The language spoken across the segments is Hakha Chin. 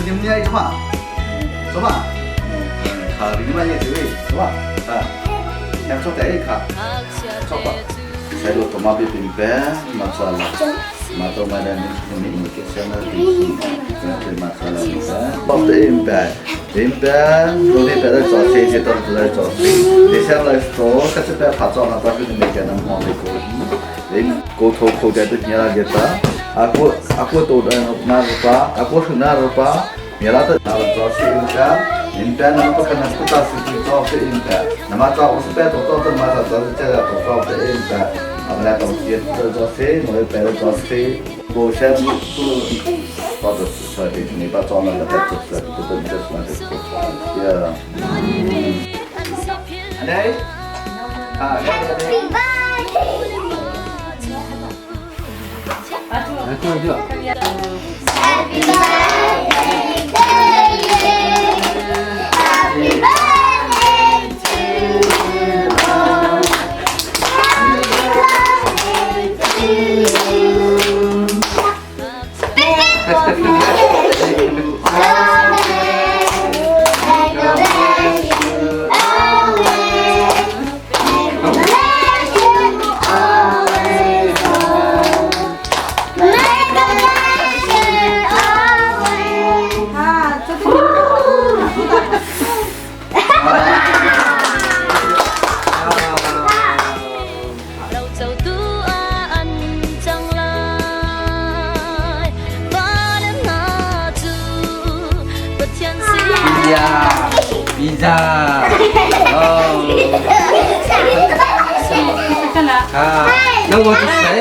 nim ni ai chuma. Chuma. Kha ri ma ye ti chuma. Ha. Yang chok te kha. Chok pa. Sai lo to ma bi pin pe ma cha la. Ma to ma da ni ni ni ke sa na ti. Te ma cha la ni pe. Bok te im pe. Im pe lo ni pe da cho se je to to da cho se. 接下来说，开始在拍照那当时你没见那么的过。ကိုထိုခိုတဲ့ညလာကြတာအခုအခုတော့နာရပါအခုနာရပါမြလာတဲ့နာတော့စီင်တာအင်တာနမပကနစတာစီတော့အင်တာနမတော့စတဲ့တော့တော့မသာတော့တဲ့တော့တော့အင်တာအမလာတော့စီတော့စီနော်ပဲတော့စီကိုရှက်တူတော့တော့ဒီနေပါတော့လာတဲ့တော့တော့တော့တော့ yeah အနေအာ Happy birthday. Happy birthday to you. Happy birthday to you. Happy birthday to you. Pizza. Pizza. Oh. Ah, nang mo tis na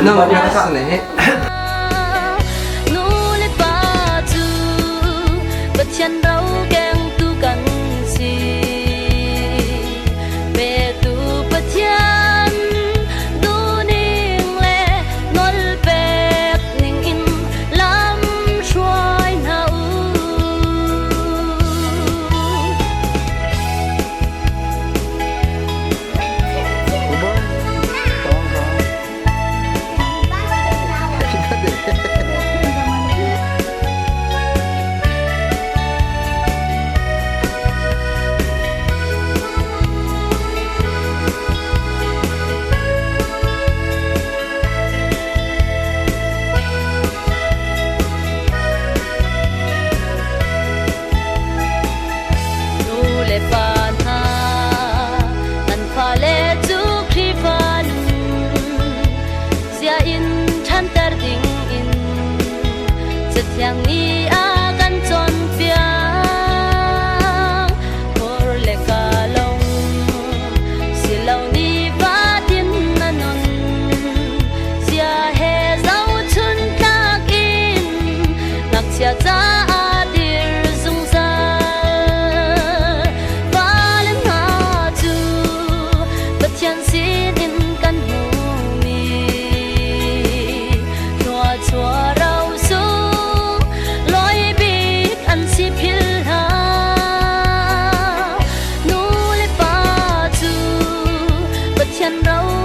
Nang mo tis na Pathian ro